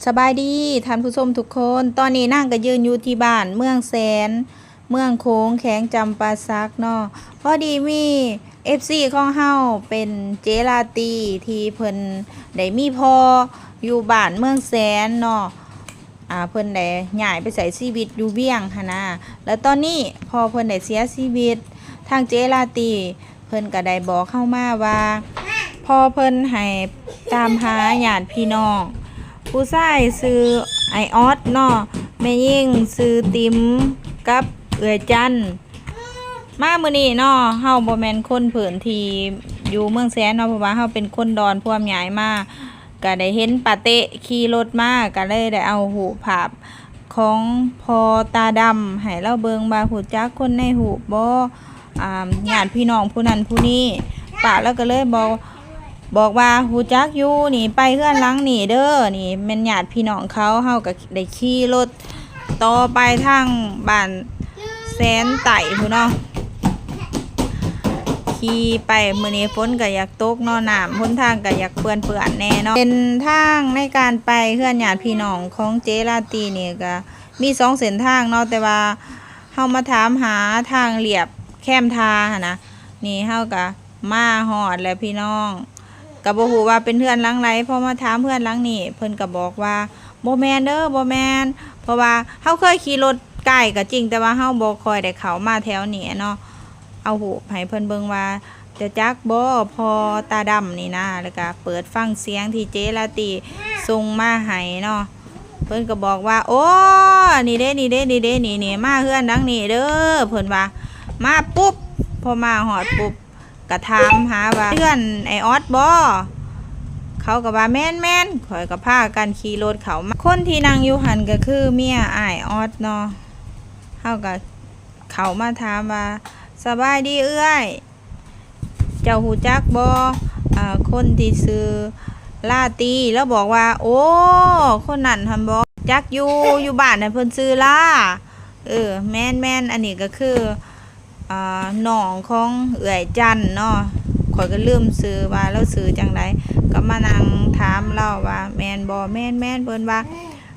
ສະບາຍດີທ່ານຜູ້ຊົມທຸກຄົນ, ຕອນນີ້ນາງກໍຢືນຢູ່ທີ່ບ້ານເມືອງແສນ ເມືອງໂຂງ ແຂວງຈຳປາສັກເນາະ. ພໍດີມີເອັຟຊີຂອງເຮົາເປັນເຈລາຕີ ທີ່ເພິ່ນໄດ້ມີພໍ່ຢູ່ບ້ານເມືອງແສນເນາະ, ອາ ເພິ່ນໄດ້ຍ້າຍໄປໃຊ້ຊີວິດຢູ່ວຽງຫັ້ນນະ. ແລ້ວຕອນນີ້ພໍ່ເພິ່ນໄດ້ເສຍຊີວິດ, ທາງເຈລາຕີ ເພິ່ນກໍໄດ້ບອກເຮົາມາວ່າ ພໍ່ເພິ່ນໃຫ້ຕາມຫາຍາດພີ່ນ້ອງ, ຜູ້ຊາຍຊື່ອ້າຍອອດເນາະ, ແມ່ຍິງຊື່ຕິມກັບເອື້ອຍຈັນ. ມາມື້ນີ້ເນາະ, ເຮົາບໍ່ແມ່ນຄົນພື້ນທີ່ຢູ່ເມືອງແສນເນາະ, ເພາະວ່າເຮົາເປັນຄົນດອນພວມຍ້າຍມາ, ກໍໄດ້ເຫັນປ້າເຕະຂີ່ລົດມາ, ກໍເລີຍໄດ້ເອົາຮູບພາບ ຂອງພໍ່ຕາດຳໃຫ້ລາວເບິ່ງວ່າ ຮູ້ຈັກຄົນໃນຮູບບໍ່? ອາ ຍາດພີ່ນ້ອງຜູ້ນັ້ນຜູ້ນີ້. ປ້າລາວກໍເລີຍບອກ ບອກວ່າ ຮູ້ຈັກຢູ່, ນີ້ໄປເຮືອນຫຼັງນີ້ເດີ, ນີ້ແມ່ນຍາດພີ່ນ້ອງເຂົາ. ເຮົາກໍໄດ້ຂີ່ລົດຕໍ່ໄປທາງບ້ານແສນໃຕ້ພຸ້ນເນາະ. ຂີ່ໄປ ມື້ນີ້ຝົນກໍຢາກຕົກເນາະ, ນ້ຳຫົນທາງກໍຢາກເປື້ອນໆແດ່ເນາະ. ເສັ້ນທາງໃນການໄປເຮືອນຍາດພີ່ນ້ອງຂອງເຈລາຕີນີ້ກໍມີສອງເສັ້ນທາງເນາະ, ແຕ່ວ່າເຮົາມາຖາມຫາທາງລຽບແຄມທ່າຫັ້ນນະ. ນີ້ເຮົາກໍມາຮອດແລ້ວພີ່ນ້ອງ, ກໍບໍ່ຮູ້ວ່າເປັນເຮືອນຫຼັງໃດ. ພໍມາຖາມເຮືອນຫຼັງນີ້ ເພິ່ນກໍບອກວ່າ ບໍ່ແມ່ນເດີ ບໍ່ແມ່ນ, ເພາະວ່າເຮົາເຄີຍຂີ່ລົດ ໄກກໍຈິງ, ແຕ່ວ່າເຮົາບໍ່ຄ່ອຍໄດ້ເຂົ້າມາແຖວນີ້ເນາະ. ເອົາຮູບໃຫ້ເພິ່ນເບິ່ງວ່າ ເຈົ້າຈັກບໍ່ພໍ່ຕາດຳນີ້ນະ, ແລ້ວກໍເປີດຟັງສຽງທີ່ເຈລາຕີສົ່ງມາໃຫ້ເນາະ. ເພິ່ນກໍບອກວ່າ ໂອ້ ນີ້ເດ້ ນີ້ເດ້ ນີ້ເດ້ ນີ້ ນີ້ ມາເຮືອນຫຼັງນີ້ເດີ ເພິ່ນວ່າ. ມາປຸບ ພໍມາຮອດປຸບ ກໍຖາມຫາວ່າ ເຮືອນອ້າຍອອດບໍ່? ເຂົາກໍວ່າ ແມ່ນໆ. ຂ້ອຍກໍພາກັນຂີ່ລົດເຂົ້າມາ. ຄົນທີ່ນັ່ງຢູ່ຫັ້ນກໍຄືເມຍອ້າຍອອດເນາະ. ເຮົາກໍເຂົ້າມາຖາມວ່າ ສະບາຍດີເອື້ອຍ, ເຈົ້າຮູ້ຈັກບໍ່ ອາ ຄົນທີ່ຊື່ລາຕີ? ລາວບອກວ່າ ໂອ້ ຄົນນັ້ນຫັ້ນບໍ? ຈັກຢູ່, ຢູ່ບ້ານຫັ້ນເພິ່ນຊື່ລາ. ເອີ ແມ່ນໆ ອັນນີ້ກໍຄື ອ່າ ນ້ອງຂອງເອື້ອຍຈັນເນາະ, ຂ້ອຍກໍລືມຊື່ວ່າລາວຊື່ຈັ່ງໃດ, ກໍມານັ່ງຖາມລາວວ່າ ແມ່ນບໍ່? ແມ່ນໆ ເພິ່ນວ່າ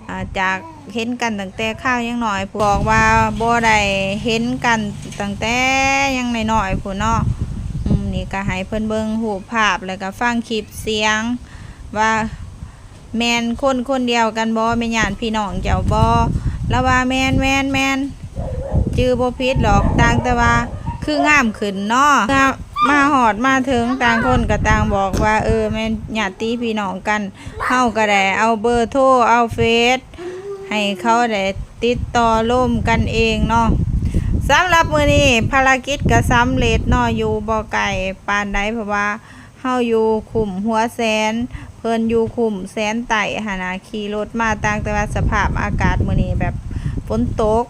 ອ່າ ຈາກເຫັນກັນຕັ້ງແຕ່ຄາວຍັງນ້ອຍ, ບອກວ່າບໍ່ໄດ້ເຫັນກັນຕັ້ງແຕ່ຍັງນ້ອຍໆ ພຸ້ນເນາະ. ອືມ ນີ້ກໍໃຫ້ເພິ່ນເບິ່ງຮູບພາບ ແລ້ວກໍຟັງຄລິບສຽງວ່າ ແມ່ນຄົນຄົນດຽວກັນບໍ່? ແມ່ນຍາດພີ່ນ້ອງເຈົ້າບໍ່? ລາວວ່າ ແມ່ນ ແມ່ນ ແມ່ນ, ຈື່ບໍ່ຜິດດອກ, ຕ່າງແຕ່ວ່າຄືງາມຂຶ້ນເນາະ. ເມື່ອມາຮອດມາເຖິງ, ຕ່າງຄົນກໍຕ່າງບອກວ່າ ເອີ ແມ່ນຍາດຕິພີ່ນ້ອງກັນ. ເຮົາກໍໄດ້ເອົາເບີໂທ ເອົາເຟສ ໃຫ້ເຂົາໄດ້ຕິດຕໍ່ລົມກັນເອງເນາະ. ສຳລັບມື້ນີ້ ພາລະກິດກໍສຳເລັດເນາະ, ຢູ່ບໍ່ໄກປານໃດ, ເພາະວ່າ ເຮົາຢູ່ຄຸ້ມຫົວແສນ, ເພິ່ນຢູ່ຄຸ້ມແສນໃຕ້ຫັ້ນນະ. ຂີ່ລົດມາ, ຕ່າງແຕ່ວ່າສະພາບອາກາດມື້ນີ້ແບບຝົນຕົກ,